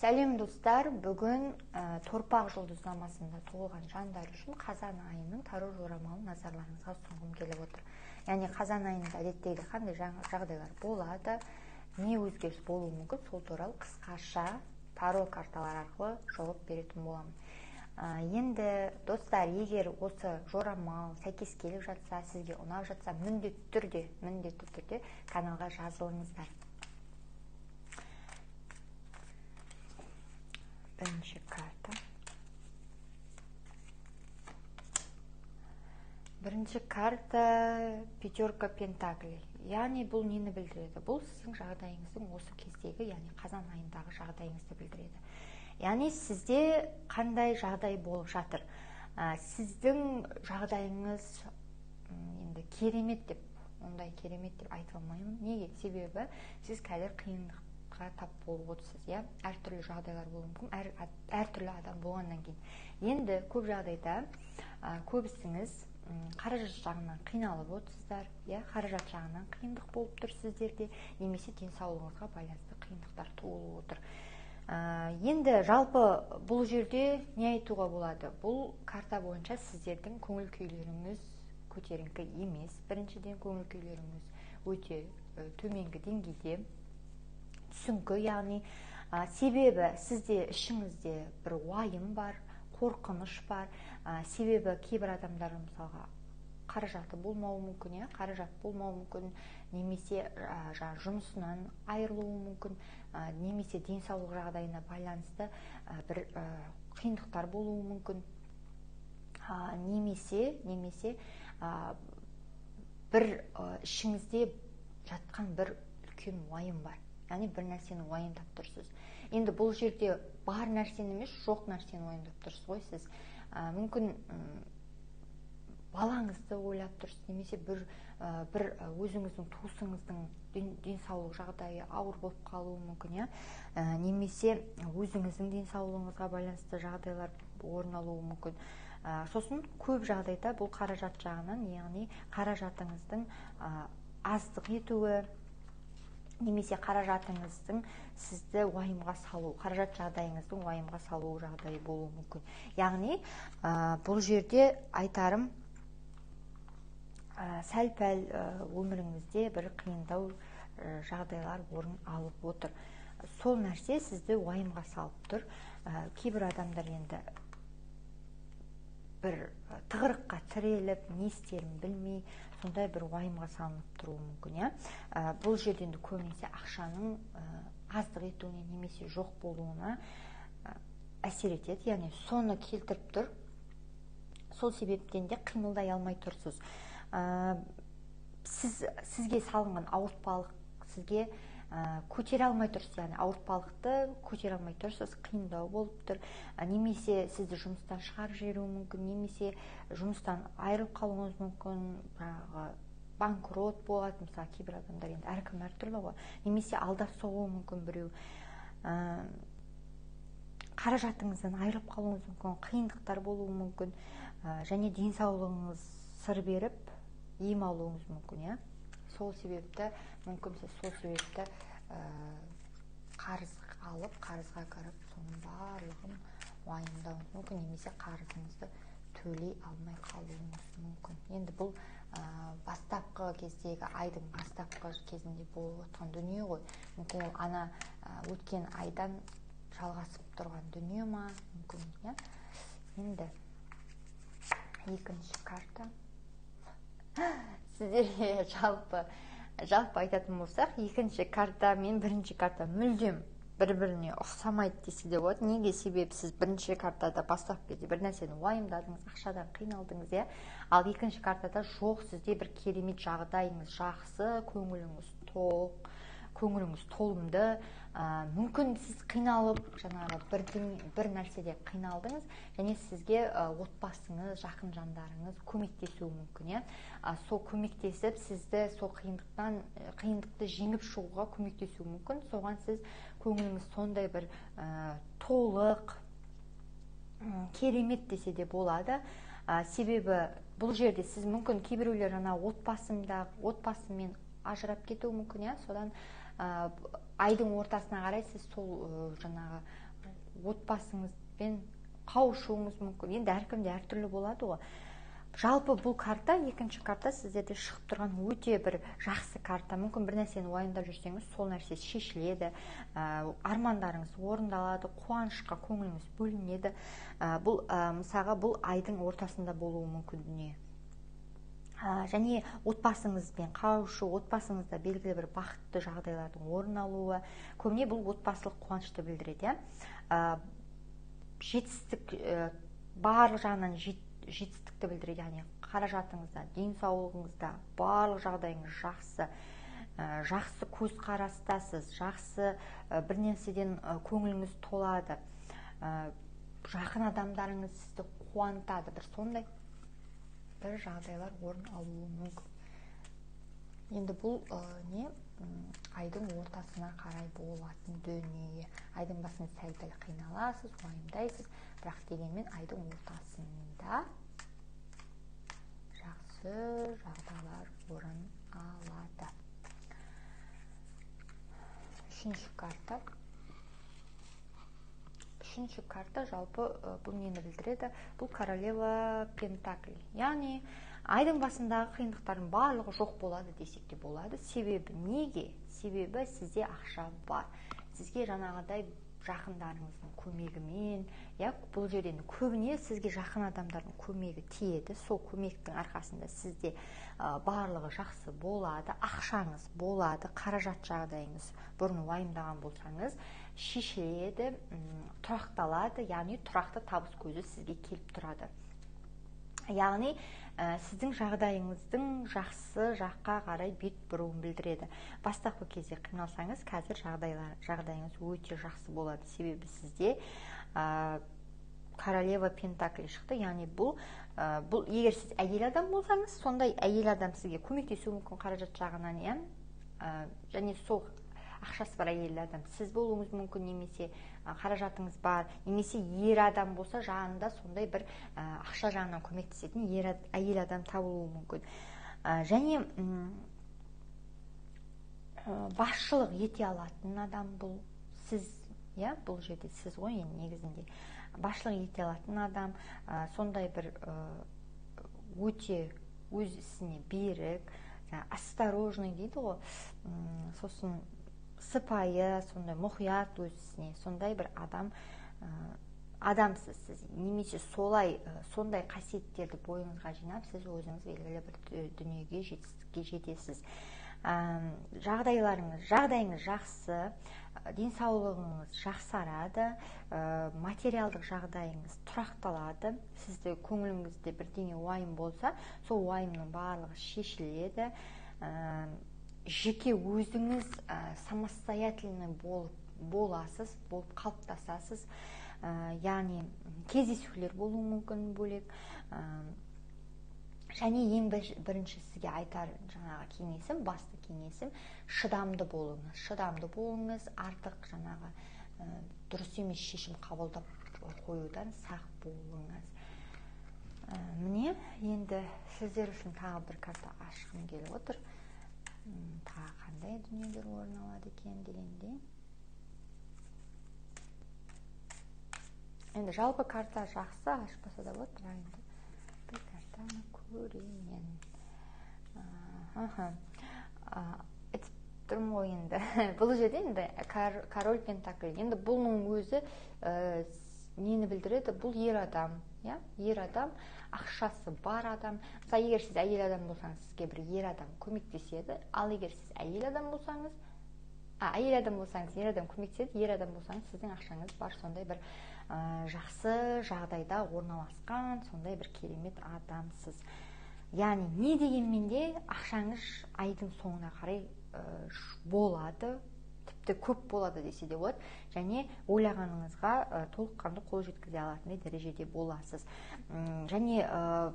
Сәлем достар, бүгін торпақ жұлдызнамасында туылған жандар үшін қазан айының таро жорамалын назарларыңызға ұсынғым келіп отыр. Яғни қазан айында әдеттегідей қандай жағдайлар болады, не өзгеріс болуы мүмкін, сол туралы қысқаша таро карталар арқылы жауап беретін боламын. Енді достар, егер осы жорамал сәйкес келіп жатса, сізге ұнап жатса, міндетті түрде каналға жазылыңыздар. Бірінші карта. Бірінші карта пятерка пентаклей. Яғни бұл нені білдіреді? Бұл сіздің жағдайыңыздың осы кездегі, яғни қазан айындағы жағдайыңызды білдіреді. Яғни сізде қандай жағдай болып жатыр? Сіздің жағдайыңыз енді керемет деп, ондай керемет деп айта алмаймын. Неге? Себебі сіз қазір қиындыққа тап болып отырсыз, иә? Әртүрлі жағдайлар болуы мүмкін, әртүрлі адам болғаннан кейін. Енді көп жағдайда көбісіңіз қаражат жағынан қиналып отырсыздар, иә? Қаражат жағынан қиындық болып тұр сіздерде, немесе денсаулығыңызға байланысты қиындықтар туылып отыр. Енді жалпы бұл жерде не айтуға болады? Бұл карта бойынша сіздердің көңіл күйлеріңіз көтеріңкі емес. Біріншіден, көңіл күйлеріңіз өте төменгі деңгейде, түсіңкі, яғни себебі сізде ішіңізде бір уайым бар, қорқыныш бар. Себебі кейбір адамдар мысалға қаражаты болмауы мүмкін, иә, қаражат болмауы мүмкін, немесе жұмысынан айырылуы мүмкін, немесе денсаулық жағдайына байланысты бір қиындықтар болуы мүмкін, немесе бір ішіңізде жатқан бір үлкен уайым бар. Яғни бір нәрсені уайымдап тұрсыз. Енді бұл жерде бар нәрсені емес, жоқ нәрсені уайымдап тұрсыз ғой сіз. Мүмкін балаңызды ойлап тұрсыз, немесе бір өзіңіздің туысыңыздың денсаулық жағдайы ауыр болып қалуы мүмкін, иә? Немесе өзіңіздің денсаулығыңызға байланысты жағдайлар орын алуы мүмкін. Сосын көп жағдайда бұл қаражат жағынан, яғни қаражатыңыздың аздық етуі, немесе қаражатыңыздың сізді уайымға салу, қаражат жағдайыңыздың уайымға салу жағдайы болуы мүмкін. Яғни бұл жерде айтарым, сәл-пәл өміріңізде бір қиындау жағдайлар орын алып отыр. Сол нәрсе сізді уайымға салып тұр. Кейбір адамдар енді бір тығырыққа тіреліп, не істерін білмей, сондай бір уайымға салынып тұруы мүмкін, иә? Бұл жерде енді көбінесе ақшаның аздық етуіне немесе жоқ болуына әсер етеді, яғни соны келтіріп тұр. Сол себептен де қимылдай алмай тұрсыз. Сізге салынған ауыртпалық сізге көтере алмай тұрсыз, яғни ауыртпалықты көтере алмай тұрсыз, қиындау болып тұр. Немесе сізді жұмыстан шығарып жіберуі мүмкін, немесе жұмыстан айырылып қалуыңыз мүмкін, банкрот болады, мысалы кейбір адамдар, енді әркім әртүрлі ғой, немесе алдап соғуы мүмкін біреу. Қаражатыңыздан айырылып қалуыңыз мүмкін, қиындықтар болуы мүмкін, және денсаулығыңыз сыр беріп ем алуыңыз мүмкін, иә? Сол себепті мүмкін сіз сол себепті қарыз алып, қарызға кіріп, соның барлығын уайымдауыңыз мүмкін, немесе қарызыңызды төлей алмай қалуыңыз мүмкін. Енді бұл бастапқы кездегі, айдың бастапқы кезінде болып отқан дүние ғой. Мүмкін ол ана өткен айдан жалғасып тұрған дүние ма, мүмкін, иә? Енді екінші карта. Сіздерге жалпы айтатын болсақ, екінші карта мен бірінші карта мүлдем бір-біріне ұқсамайды десе де болады. Неге? Себебі сіз бірінші картада бастапқы кезде бір нәрсені уайымдадыңыз, ақшадан қиналдыңыз, иә? Ал екінші картада жоқ, сізде бір керемет жағдайыңыз жақсы, көңіліңіз тоқ, көңіліңіз толымды. Мүмкін сіз қиналып, жаңағы бір нәрседе қиналдыңыз, және сізге отбасыңыз, жақын жандарыңыз көмектесуі мүмкін, иә? Сол көмектесіп, сізді сол қиындықты жеңіп шығуға көмектесуі мүмкін. Соған сіз көңіліңіз сондай бір толық, керемет десе де болады. Себебі бұл жерде сіз мүмкін кейбіреулер ана отбасымен ажырап кетуі мүмкін, иә? Содан айдың ортасына қарай сіз сол жаңағы Отбасыңызбен қауышуыңыз мүмкін. Енді әркімде әртүрлі болады ғой. Жалпы бұл карта, екінші карта сіздерде шығып тұрған өте бір жақсы карта. Мүмкін бір нәрсені уайымдап жүрсеңіз, сол нәрсе шешіледі, армандарыңыз орындалады, қуанышқа көңіліңіз бөлінеді. Бұл мысалға бұл айдың ортасында болуы мүмкін дүние. Және отбасыңызбен қауышу, отбасыңызда белгілі бір бақытты жағдайлардың орын алуы, көбіне бұл отбасылық қуанышты білдіреді. Жетістік, барлық жағынан жетістікті білдіреді, яғни қаражатыңызда, денсаулығыңызда, барлық жағдайыңыз жақсы, жақсы көзқарастасыз, жақсы бір нәрседен көңіліңіз толады, жақын адамдарыңыз сізді қуантады, бір сондай бір жағдайлар орын алуы мүмкін. Енді бұл не айдың ортасына қарай болатын дүние. Айдың басында сәл-пәл қиналасыз, уайымдайсыз, бірақ дегенмен айдың ортасында жақсы жағдайлар орын алады. Үшінші карта. Үшінші карта жалпы бұл нені білдіреді? Бұл королева пентаклей. Яғни айдың басындағы қиындықтардың барлығы жоқ болады десек те болады. Себебі неге? Себебі сізде ақша бар. Сізге жаңағыдай жақындарыңыздың көмегімен, иә, бұл жерден көбіне сізге жақын адамдардың көмегі тиеді. Сол көмектің арқасында сізде барлығы жақсы болады, ақшаңыз болады, қаражат жағдайыңыз бұрын уайымдаған болсаңыз шешіледі, тұрақталады, яғни тұрақты табыс көзі сізге келіп тұрады. Яғни сіздің жағдайыңыздың жақсы жаққа қарай бет бұруын білдіреді. Бастапқы кезде қиналсаңыз, қазір жағдайыңыз өте жақсы болады. Себебі сізде королева пентаклей шықты. Яғни бұл егер сіз әйел адам болсаңыз, сондай әйел адам сізге көмектесуі мүмкін қаражат жағынан, иә? Және сол ақшасы бар әйел адам сіз болуыңыз мүмкін, немесе қаражатыңыз бар, немесе ер адам болса жанында сондай бір ақша жағынан көмектесетін әйел адам табылуы мүмкін. Және басшылық ете алатын адам бұл сіз, иә, бұл жерде сіз ғой енді негізінде басшылық ете алатын адам, сондай бір өте өз ісіне берік, осторожный дейді ғой, сосын сыпайы, сондай мұқият өз ісіне, сондай бір адам, адамсыз сіз, немесе солай сондай қасиеттерді бойыңызға жинап, сіз өзіңіз белгілі бір дүниеге, жетістікке жетесіз. Жағдайыңыз жақсы, денсаулығыңыз жақсарады, материалдық жағдайыңыз тұрақталады. Сізді көңіліңізде бірдеңе уайым болса, сол уайымның барлығы шешіледі. Жеке өзіңіз самостоятельный боласыз, болып қалыптасасыз. Яғни кездесулер болуы мүмкін бөлек. Және ең бірінші сізге айтар жаңағы кеңесім, басты кеңесім, шыдамды болыңыз. Шыдамды болыңыз, артық жаңағы дұрыс емес шешім қабылдап қоюдан сақ болыңыз. Міне, енді сіздер үшін тағы бір карта ашқым келіп отыр. Тағы қандай дүниелер орын алады екен дегенде. Енді жалпы карта жақсы, ашпаса да болады, бірақ енді бір картаны көрейін. Айтып тұрмын ғой енді. Бұл жерде енді король пентакль. Енді бұның өзі нені білдіреді? Бұл ер адам, иә? Ер адам, ақшасы бар адам. Мысалы, егер сіз әйел адам болсаңыз, сізге бір ер адам көмектеседі. Ал егер сіз әйел адам болсаңыз, әйел адам болсаңыз, ер адам көмектеседі, ер адам болсаңыз, сіздің ақшаңыз бар, сондай бір жақсы жағдайда орналасқан, сондай бір керемет адамсыз. Яғни, не дегенмен де ақшаңыз айдың соңына қарай болады, тіпті көп болады десе де болады, және ойлағаныңызға толыққанды қол жеткізе алатындай дәрежеде боласыз. Және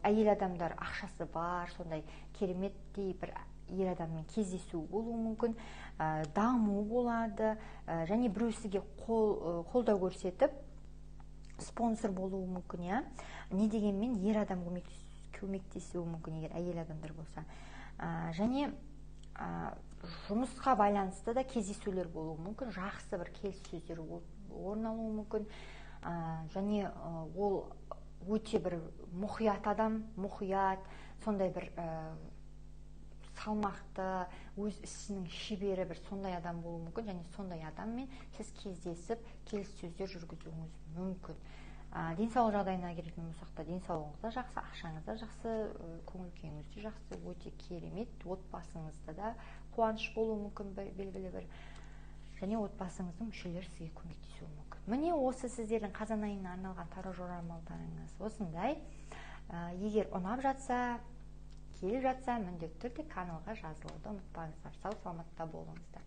әйел адамдар ақшасы бар, сондай кереметтей бір ер адаммен кездесу болуы мүмкін, даму болады, және біреу сізге қолдау көрсетіп, спонсор болуы мүмкін, иә. Не дегенмен ер адам көмектесуі мүмкін, егер әйел адамдар болса. Және жұмысқа байланысты да кездесулер болуы мүмкін, жақсы бір келіссөздер орын алуы мүмкін. Және ол өте бір мұқият адам, мұқият, сондай бір салмақты, өз ісінің шебері бір сондай адам болуы мүмкін. Және сондай адаммен сіз кездесіп, келіссөздер жүргізуіңіз мүмкін. Денсаулық жағдайына келетін болсақ та, денсаулығыңыз да жақсы, ақшаңыз да жақсы, көңіл күйіңіз де жақсы, өте керемет. Отбасыңызда да қуаныш болуы мүмкін белгілі бір, және отбасыңыздың мүшелері сізге көмектесуі мүмкін. Міне, осы сіздердің қазан айына арналған таро жорамалдарыңыз осындай. Егер ұнап жатса, келіп жатса, міндетті түрде каналға жазылуды ұмытпаңыздар. Сау саламатта болыңыздар.